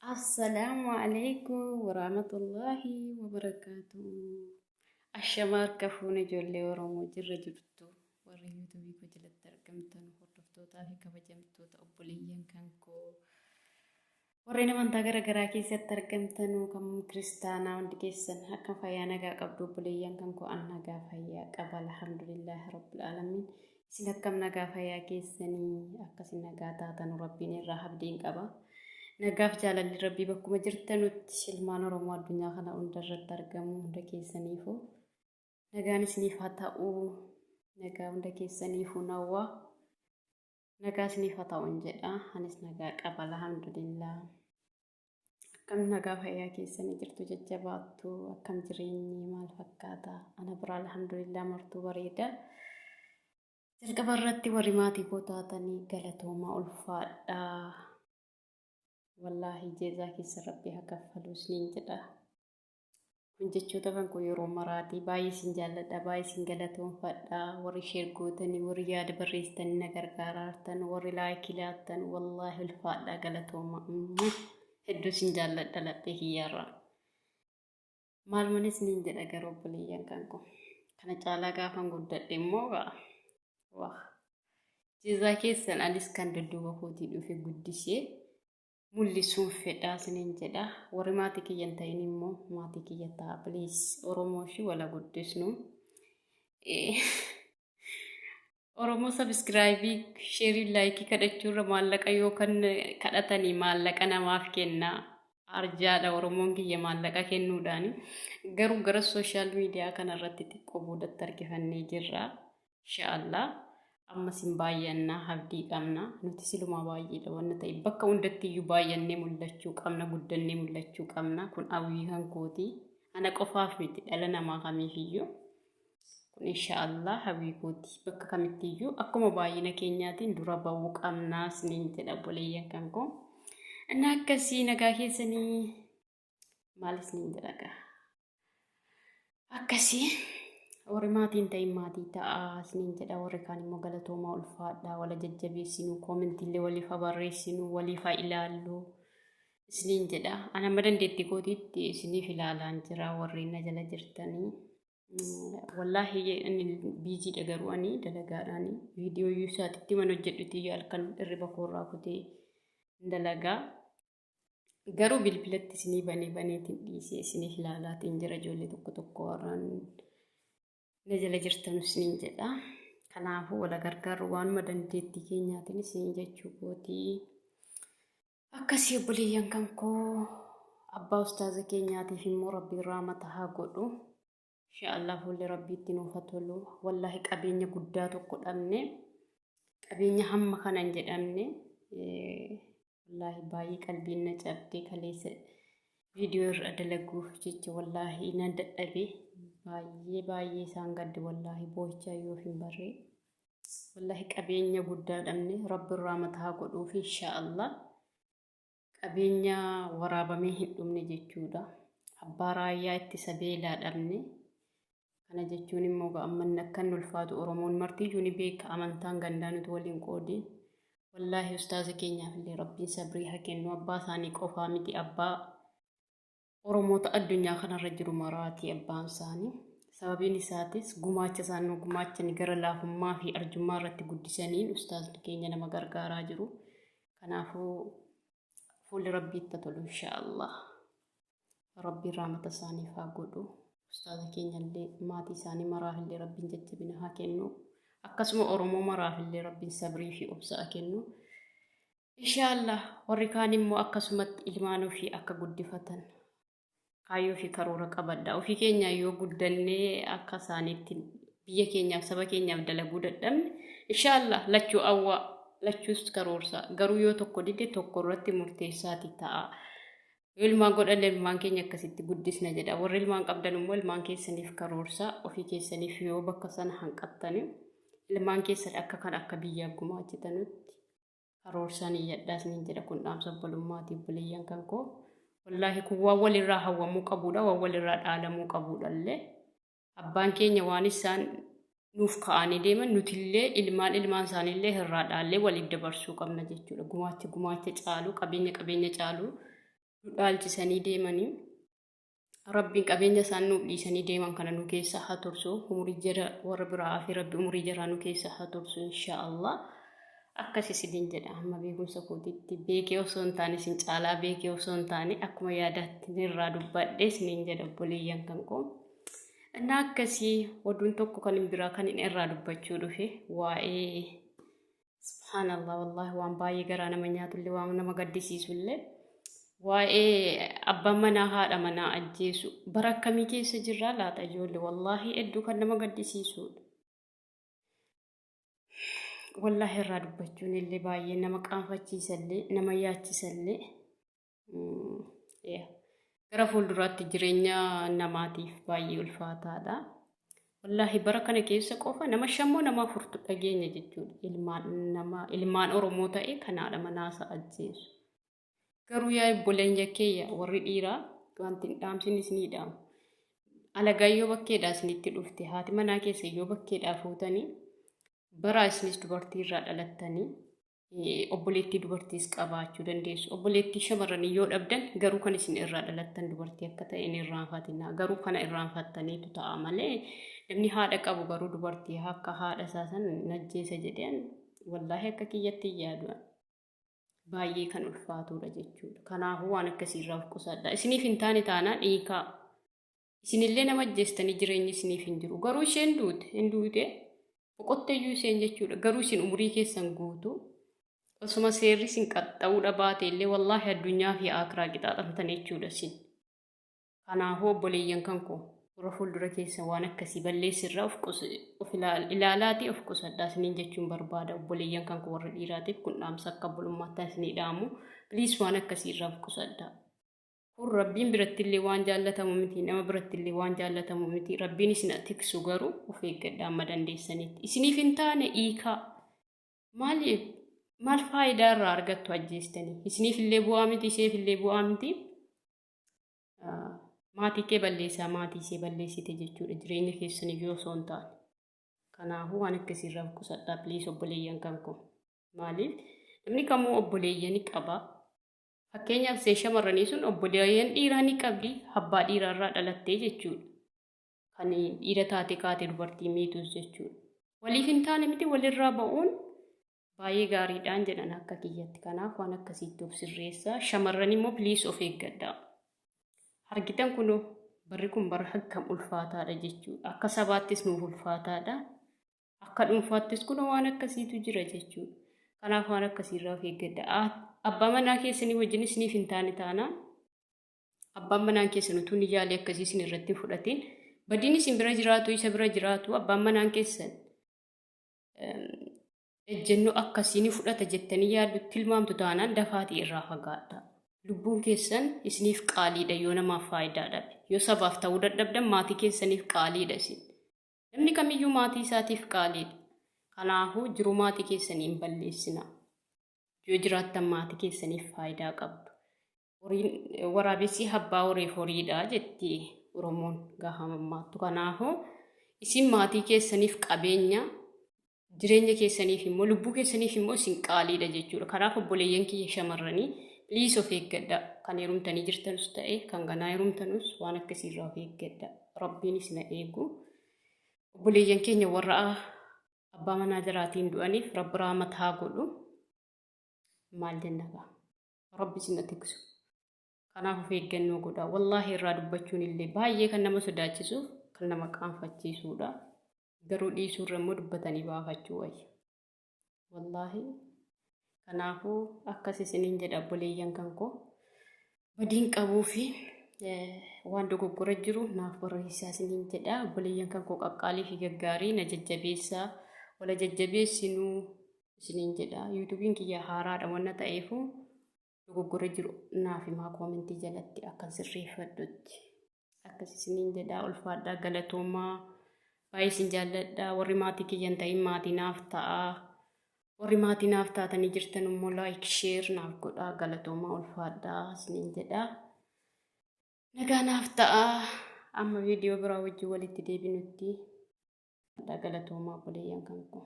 Assalaamu alaikum warahmatullaahi wabarakaatu. Ashama harka fuune ijoollee Oromoo jirra jirtu warri yuutuubii koo jalatti argamtan hordoftootaa fi kabajamtoota obboleeyyan kan koo warreen amantaa gara garaa keessatti argamtan kan kiristaanaa hundi keessan akkam fayyaa nagaa qabdu obboleeyyan kan koo an nagaa fayyaa qaba alhamdulillaahi rabbil aalamiin. Isin akkam nagaa fayyaa keessanii akkasin nagaa taatanu rabbiin irraa abdiin qaba. Nagaaf jaalalli rabbii bakkuma jirtanutti ilmaan Oromoo addunyaa kana hunda irratti argamu hunda keessaniifu nagaan isiniif haa ta'u nagaa hunda keessaniifu nawwa nagaa isiniif haa ta'u jedha anis nagaa qaba alhamdulillah. Akkam nagaa fayyaa keessanii jirtu jajjabaattu akkam jireenyi maal fakkaata ana biraa alhamdulillah martuu bareeda. Jalqaba irratti warri maatii koo taatanii galatoomaa ulfaadhaa. Wallaahi jeezaa keessa rabbi haa kaffalu isiniin jedha. Kun jechoota kan koo yeroo maraati. Baay'ee isin jaalladha, baay'ee isin galatoomfadha. Warri sheer gootanii, warri yaada barreessitanii na gargaaraartan, warri laayikii laattan, wallaahi ulfaadha galatooma. Hedduu isin jaalladha laphee kiyyaarraa. Maal malee isiniin jedha garuu obboleeyyan kan koo. Kana caalaa gaafan guddadhe immoo waa. Jezaa keessan anis kan dudduuba kootii dhufe guddisee mul'isuun fedha isiniin jedha. Warri maatii kiyya hin ta'in immoo maatii kiyya ta'a please. Oromoo ishii wala guddisnu. Oromoo sabiskiraayibii sheerii laayikii kadhachuurra maallaqa yoo kan kadhatanii maallaqa namaaf kenna. Arjaadha Oromoon kiyya maallaqa kennuudhaani. Garuu gara sooshaal miidiyaa kanarratti xiqqoo boodatti harkifannee jirra. Inshaallah ammas hin baay'anna abdii qabna. Nuti silumaa baay'eedha wanna ta'e bakka hundatti iyyuu baay'annee mul'achuu qabna guddannee mul'achuu qabna. Kun hawwii kan kooti. Ana qofaaf miti dhala namaa kamiif iyyuu. Kun inshaallah hawwii kooti. Bakka kamitti iyyuu akkuma baay'ina keenyaatiin dura ba'uu qabna isiniin jedha obboleeyyan kan koo. Inni akkasii nagaa keessanii maal isiniin jedha gaa. Akkasii warri maatii hin ta'in maatii ta'a isiniin jedha warri kaan immoo galatoomaa ulfaadha wala jajjabeessinu koomentiillee waliif haa barreessinu waliif haa ilaallu isiniin jedha ani amma dandeettii kootiitti isiniif ilaalaan jira warri na jala jirtanii wallaahi inni biiziidha garuu ani dalagaadhaani viidiyoo iyyuu isaatitti mana hojjedhutti iyyuu halkan hirriba koorraa kutee dalagaa. Garuu bilbilatti isinii banee baneetiin dhiisee isiniif ilaalaatiin jira ijoollee tokko tokko warraan na jala jirtan isiniin jedha. Kanaafuu wal gargaarru waanuma dandeettii keenyaatiin isiniin jechuu kootii. Akkasii obboleeyyan kan koo abbaa ustaaza keenyaatiif immoo rabbiin raamata haa godhu. Inshaallah fuulli rabbiitti nuuf haa tolu. Wallaahi qabeenya guddaa tokko dhabne qabeenya hamma kana hin jedhamne wallaahi baay'ee qalbiin na cabde kaleessa viidiyoo irra dalaguuf jecha wallaahi nan dadhabe baay'ee baay'ee isaan gadde wallaahi boo'ichaa yoo hin barree wallaahi qabeenya guddaa dhabne rabbi irraa mataa godhuuf inshaallah. Qabeenya waraabamee hin dhumne jechuudha. Abbaa raayyaa ittisa beelaa dhabne. Kana jechuun immoo ammanni akka inni ulfaatu Oromoon martiyyuu ni beeka amantaan gandaa nuti waliin qoodin. Wallaahi ustaaza keenyaaf illee rabbiin sabrii haa kennu abbaa isaanii qofaa miti abbaa Oromoota addunyaa kanarra jiru maraati abbaan isaanii. Sababiin isaatis gumaacha isaan nu gumaachani gara laafummaa fi arjummaa irratti guddisaniin ustaazni keenya nama gargaaraa jiru. Kanaafuu fuulli rabbiitti tolu inshaallah. Rabbiin raamata isaaniif haa godhu. Ustaaza keenya illee maatii isaanii maraaf illee rabbiin jajjabina haa kennu. Akkasuma Oromoo maraaf illee rabbiin sabrii fi obsa haa kennu. Inshaallah warri kaan immoo akkasumatti ilmaan ofii akka guddifatan kaayyoo fi karoora qabadha. Ofii keenya yoo guddannee akka isaaniitti biyya keenyaaf saba keenyaaf dalaguu dadhabne inshaallah lachuu awwaa lachuus karoorsa garuu yoo tokko dide tokko irratti murteessaati ta'a. Yoo ilmaan godhanne ilmaan keenya akkasitti guddisna jedha. Warri ilmaan qabdan immoo ilmaan keessaniif karoorsa ofii keessaniif yoo bakka sana hanqattani ilmaan keessan akka kan akka biyyaaf gumaachitanutti karoorsaan iyyadhaa isiniin jedha kun dhaamsa obbolummaati obboleeyyan kan koo wallaahi kun waan walirraa hawwamuu qabuudha waan walirraa dhaalamuu qabuudha illee abbaan keenya waan isaan nuuf ka'anii deeman nutillee ilmaan ilmaan isaaniillee irraa dhaallee waliif dabarsuu qabna jechuudha gumaacha gumaacha caalu qabeenya qabeenya caalu. nu dhaalchisanii deemanii. Rabbiin qabeenya isaan nuuf dhiisanii deeman kana nu keessa haa tursu. Umurii jara warra biraa hafe Rabbi umurii jaraa nu keessa haa tursu inshaa Allah. Akkas isiniin jedha amma beekumsa kootiitti beekee osoo hin taane isin caalaa beekee osoo hin taane akkuma yaadaatti irraa dubbadhe isiniin jedha obboleeyyan kan koo. Innaa akkasii oduun tokko kan hin biraa kan hin irraa dubbachuu dhufe waa'ee Subhaanallah wallahi waan baay'ee garaa nama nyaatullee waan nama gaddisiisullee waa'ee abbaan manaa haadha manaa ajjeesu bara akkamii keessa jirraa laata ijoollee wallahi hedduu kan nama gaddisiisudha. Wallahi irraa dubbachuun illee baay'ee nama qaanfachiisallee nama yaachisallee Gara fuulduraatti jireenya namaatiif baay'ee ulfaataadha. Wallaahi bara kana keessa qofa nama shammoo nama afurtu dhageenya jechuudha. Ilmaan nama ilmaan Oromoo ta'e kan haadha manaa isaa ajjeesu. Garuu yaa obboleeyyan kiyya warri dhiiraa wanti hin dhaamsin isinii dhaamu. Alagaa yoo bakkeedhaa isinitti dhufte haati manaa keessa yoo bakkeedhaa fuutanii baraa isinis dubartii irraa dhalattanii obboleettii dubartiis qabaachuu dandeessu. Obboleettii shamarranii yoo dhabdan garuu kan isin irraa dhalattan dubartii akka ta'e hin irraanfatinaa. Garuu kana irraanfattaniitu ta'a malee namni haadha qabu garuu dubartii akka haadha isaa san najjeesa jedheen wallaahi akka kiyyatti hin yaadu. Baay'ee kan ulfaatudha jechuudha. Kanaafuu waan akkasii irraa of qusadha. Isiniif hin taane taanaan hiikaa. Isinillee nama ajjeestanii jireenyi isiniif hin jiru. Garuu isheen duute hin duute boqotteeyyuu isheen jechuudha. Garuu isin umurii keessan guutuu osuma seerri isin qaxxa'uudha baate illee wallaahi addunyaa fi aakiraa qixaaxamtan jechuudha isin. Kanaafuu obboleeyyan kan koo warra fuuldura keessa waan akkasii balleessirraa of ilaalaatii of qusadhaa isiniin jechuun barbaada obboleeyyan kan koo warra dhiiraatiif kun dhaamsa akka obbolummaatti isinii dhaamu. Please waan akkasii irraa of qusadhaa. Kun Rabbiin birattillee waan jaallatamu miti, nama birattillee waan jaallatamu miti. Rabbiin isin tiksu garuu of eeggadha amma dandeessanitti. Isiniif hin taane hiikaa. Maaliif maal faayidaa irraa argattu ajjeestanii? Isiniif illee bu'aa miti, isheef illee bu'aa miti. Maatii kee balleessaa, maatii ishee balleessite jechuudha jireenya keessan iyyuu osoo hin taane. Kanaafuu waan akkasii irraa of qusadhaa please obboleeyyan kan koo. Maaliif namni kamuu obboleeyyani qaba. Fakkeenyaaf see shamarranii sun obboleeyyan dhiiraa ni qabdi abbaa dhiiraa irraa dhalattee jechuudha. Kan dhiira taate kaate dubartii miitus jechuudha. Waliif hin taane miti walirraa ba'uun baay'ee gaariidhaan jedhan akka kiyyatti. Kanaaf waan akkasiitti of sirreessaa. Shamarran immoo please of eeggadhaa. Argitan kunoo barri kun bara akkam ulfaataadha jechuudha. Akka sabaattis nuuf ulfaataadha. Akka dhuunfaattis kunoo waan akkasiitu jira jechuudha. Kanaaf waan akkasiirraa of eeggadha. Abbaa manaa keessanii wajjin isiniif hin taane taanaan abbaan manaan keessan utuu inni yaalii akkasii isin irratti hin fudhatin badiin isin bira jiraatu isa bira jiraatu abbaan manaan keessan ejjennoo akkasii ni fudhata jettanii yaaddu tilmaamtu taanaan dafaatii irraa fagaadha. Lubbuun keessan isiniif qaaliidha yoo namaaf faayidaa dhabe. Yoo sabaaf ta'uu dadhabdan maatii keessaniif qaaliidha isin. Namni kamiyyuu maatii isaatiif qaaliidha. Kanaafuu jiruu maatii keessanii hin balleessinaa. Yoo jiraattan maatii keessaniif faayidaa qabdu. Horiin waraabessi abbaa horiif horiidha jetti Oromoon gaafa mammaattu. Kanaafuu isin maatii keessaniif qabeenya jireenya keessaniif immoo lubbuu keessaniif immoo isin qaaliidha jechuudha. Kanaaf obboleeyyan kiyya shamarranii please of eeggadha. Kan heerumtanii jirtanus ta'e kan ganaa heerumtanus waan akkasiirraa of eeggadha. Rabbiin isin haa eegu. Obboleeyyan keenya warra abbaa manaa jaraatiin du'aniif Rabbi rahmata haa godhu. Maal jenna gaa? Rabbi isin haa tiksu. Kanaaf of eeggannoo godhaa. Wallaahi irraa dubbachuun illee baay'ee kan nama sodaachisuuf kan nama qaanfachiisuudha. Garuu dhiisuurra immoo dubbatanii baafachuu wayya. Wallaahi kanaafuu akkas isiniin jedha obboleeyyan kan koo badiin qabuu fi waan dogoggora jiru naaf barreessaa isiniin jedha obboleeyyan kan koo qaqqaalii fi gaggaarii na jajjabeessaa wala jajjabeessinuu isiniin jedha yuutuubiin kiyya haaraadha wanna ta'eefu dogoggora jiru naaf himaa koomentii jalatti akkan sirreeffadhutti. Akkas isiniin jedhaa ulfaadhaa galatoomaa baay'ee isin jaalladha warri maatii kiyya hin ta'in maatii naaf ta'aa warri maatii naaf taatanii jirtan immoo laayik sheer naaf godhaa galatoomaa ulfaadhaa isiniin jedhaa nagaa naaf ta'aa amma viidiyoo biraa wajjin walitti deebinutti galatoomaa obboleeyyan kan koo.